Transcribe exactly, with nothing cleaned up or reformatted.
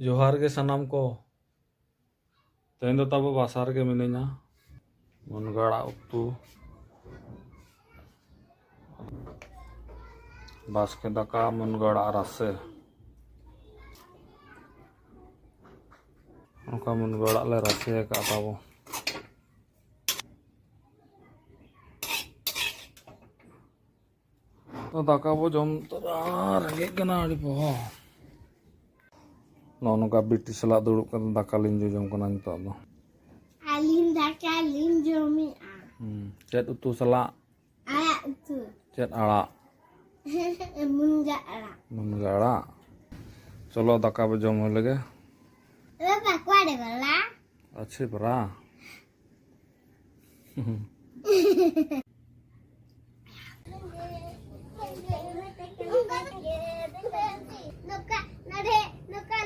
ᱡᱚᱦᱟᱨ ᱜᱮ ᱥᱟᱱᱟᱢ ᱠᱚ᱾ ᱛᱮᱦᱮᱧ ᱫᱚ ᱛᱟᱵᱚ ᱵᱟᱥᱟ ᱨᱮᱜᱮ ᱢᱤᱱᱟᱹᱧᱟ᱾ ᱢᱩᱱᱜᱟᱹ ᱟᱲᱟᱜ ᱩᱛᱩ, ᱵᱟᱥᱠᱮ ᱫᱟᱠᱟ, ᱢᱩᱱᱜᱟᱹ ᱟᱲᱟᱜ ᱨᱟᱥᱮ᱾ ᱚᱱᱠᱟ ᱢᱩᱱᱜᱟᱹ ᱟᱲᱟᱜ ᱞᱮ ᱨᱟᱥᱮ ᱟᱠᱟᱫ ᱛᱟᱵᱚ᱾ ᱛᱚ ᱫᱟᱠᱟ ᱵᱚ ᱡᱚᱢ ᱛᱚᱨᱟ, ᱨᱮᱸᱜᱮᱡ ᱠᱟᱱᱟ ᱟᱹᱰᱤ ᱯᱚᱦᱚ᱾ ᱱᱚᱜᱼᱚ ᱱᱚᱝᱠᱟ ᱵᱤᱴᱤ ᱥᱟᱞᱟᱜ ᱫᱩᱲᱩᱵ ᱠᱟᱛᱮ ᱫᱟᱠᱟ ᱞᱤᱧ ᱡᱚᱡᱚᱢ ᱠᱟᱱᱟ ᱱᱤᱛᱚᱜ ᱫᱚ᱾ ᱟᱹᱞᱤᱧ ᱫᱟᱠᱟ ᱞᱤᱧ ᱡᱚᱢᱮᱜᱼᱟ᱾ ᱦᱩᱸ, ᱪᱮᱫ ᱩᱛᱩ ᱥᱟᱞᱟᱜ? ᱟᱲᱟᱜ ᱩᱛᱩ᱾ ᱪᱮᱫ ᱟᱲᱟᱜ? ᱢᱩᱱᱜᱟᱹ ᱟᱲᱟᱜ᱾ ᱢᱩᱱᱜᱟᱹ ᱟᱲᱟᱜ᱾ ᱪᱚᱞᱚ ᱫᱟᱠᱟ ᱵᱚ ᱡᱚᱢ ᱦᱩᱭ ᱞᱮᱜᱮ᱾ ᱵᱟᱵᱟ, ᱚᱠᱟᱨᱮ ᱵᱟᱞᱟ? ᱟᱪᱪᱷᱟ ᱵᱨᱟ᱾ ᱱᱚᱝᱠᱟ, ᱱᱚᱰᱮ, ᱱᱚᱝᱠᱟ᱾